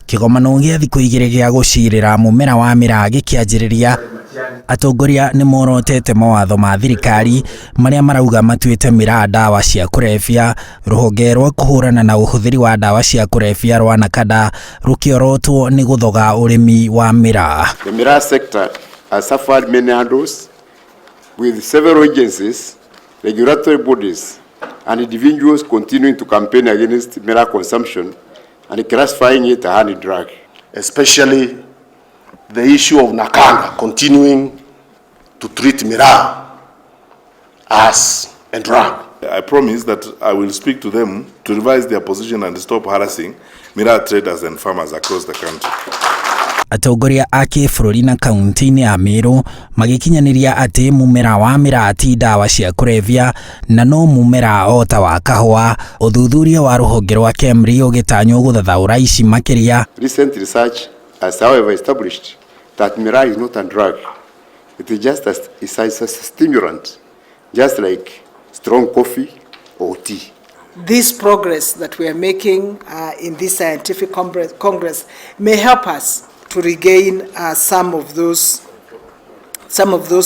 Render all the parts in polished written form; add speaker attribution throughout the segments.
Speaker 1: Kĩgomano gĩa thikũ igĩrĩ gĩa gũcirĩra mũmera wa mĩraa gĩkĩanjĩrĩria, atongoria nĩ morotete mawatho ma thirikari marĩa marauga matuĩte mĩraa ndawa cia kũrebia. Rũhonge rwa kũhũrana na ũhũthĩri wa ndawa cia kũrebia rwa NACADA rũkĩorotwo nĩ gũthoga ũrĩmi wa mĩraa.
Speaker 2: The miraa sector has suffered many hurdles, with several agencies, regulatory bodies, and individuals continuing to campaign against miraa consumption and classifying it a hard drug.
Speaker 3: Especially the issue of NACADA continuing to treat miraa as a drug.
Speaker 4: I promise that I will speak to them to revise their position and stop harassing miraa traders and farmers across the country.
Speaker 1: Atongoria a kĩbũrũri na kaunti-inĩ ya Meru magĩkinyanĩria atĩ mũmera wa mĩraa ti ndawa cia kũrebia na no mũmera o ta wa kahũa. Ũthuthuria wa rũhonge rwa KEMRI ũgĩtanywo gũthathaũra ici makĩria.
Speaker 2: Recent research has, however, established that miraa is not a drug. It is just a stimulant, just like strong coffee or tea.
Speaker 5: This progress that we are making in this scientific congress may help us to regain some of those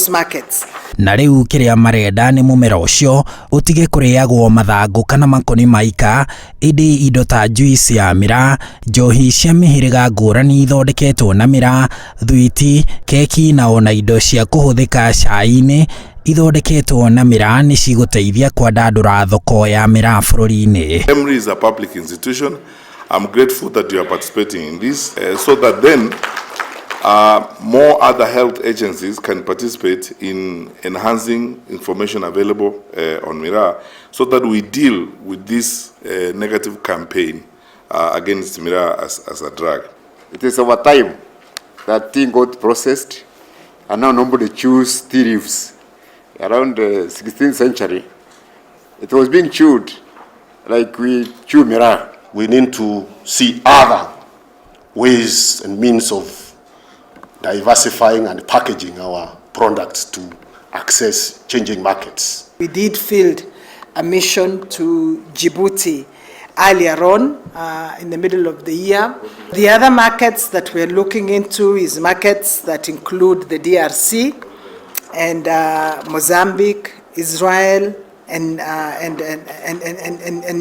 Speaker 5: markets.
Speaker 1: Na rĩu kĩrĩa marenda nĩ mũmera ũcio ũtige kũrĩagwo mathangũ kana makoni maika, ĩndĩ indo ta juice ya mĩraa, njohi cia mĩhĩrĩga ngũrani ithondeketwo na mĩraa, thwiti, keki na ona indo cia kũhũthĩka cai-inĩ ithondeketwo na mĩraa nĩ cigũteithia kwandandũra thoko ya mĩraa bũrũri-inĩ.
Speaker 4: KEMRI is a public institution. I'm grateful that you are participating in this so that then more other health agencies can participate in enhancing information available on miraa so that we deal with this negative campaign against miraa as a drug.
Speaker 2: It is over time that tea got processed, and now nobody chews tea leaves. Around the 16th century, it was being chewed like we chew miraa.
Speaker 3: We need to see other ways and means of diversifying and packaging our products to access changing markets.
Speaker 5: We did field a mission to Djibouti earlier on in the middle of the year. The other markets that we're looking into is markets that include the DRC and Mozambique, Israel, and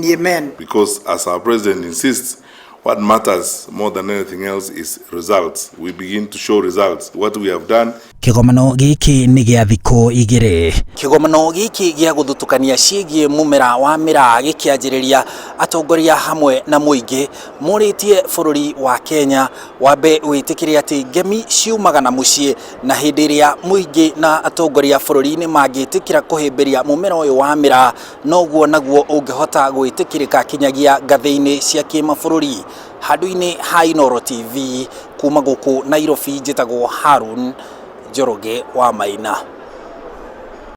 Speaker 5: Yemen.
Speaker 4: Because, as our president insists, what matters more than anything else is results. We begin to show results. What we have done.
Speaker 1: Kĩgomano gĩkĩ nĩ gĩa thikũ igĩrĩ. Kĩgomano gĩkĩ gĩa gũthutũkania ciĩgiĩ mũmera wa mĩraa gĩkĩanjĩrĩria, atongoria hamwe na mũingĩ morĩtie bũrũri wa Kenya wambe wĩtĩkĩre atĩ ngemi ciumaga na mũciĩ, na hĩndĩ ĩrĩa mũingĩ na atongoria bũrũri-inĩ mangĩtĩkĩra kũhĩmbĩria mũmera ũyũ wa mĩraa, noguo naguo ũngĩhota gwĩtĩkĩrĩka kinyagia ngathĩ-inĩ cia kĩmabũrũri. Handũ-inĩ ha Inooro TV kuma gũkũ Nairobi, njĩtagwo Harun Njoroge wa Maina.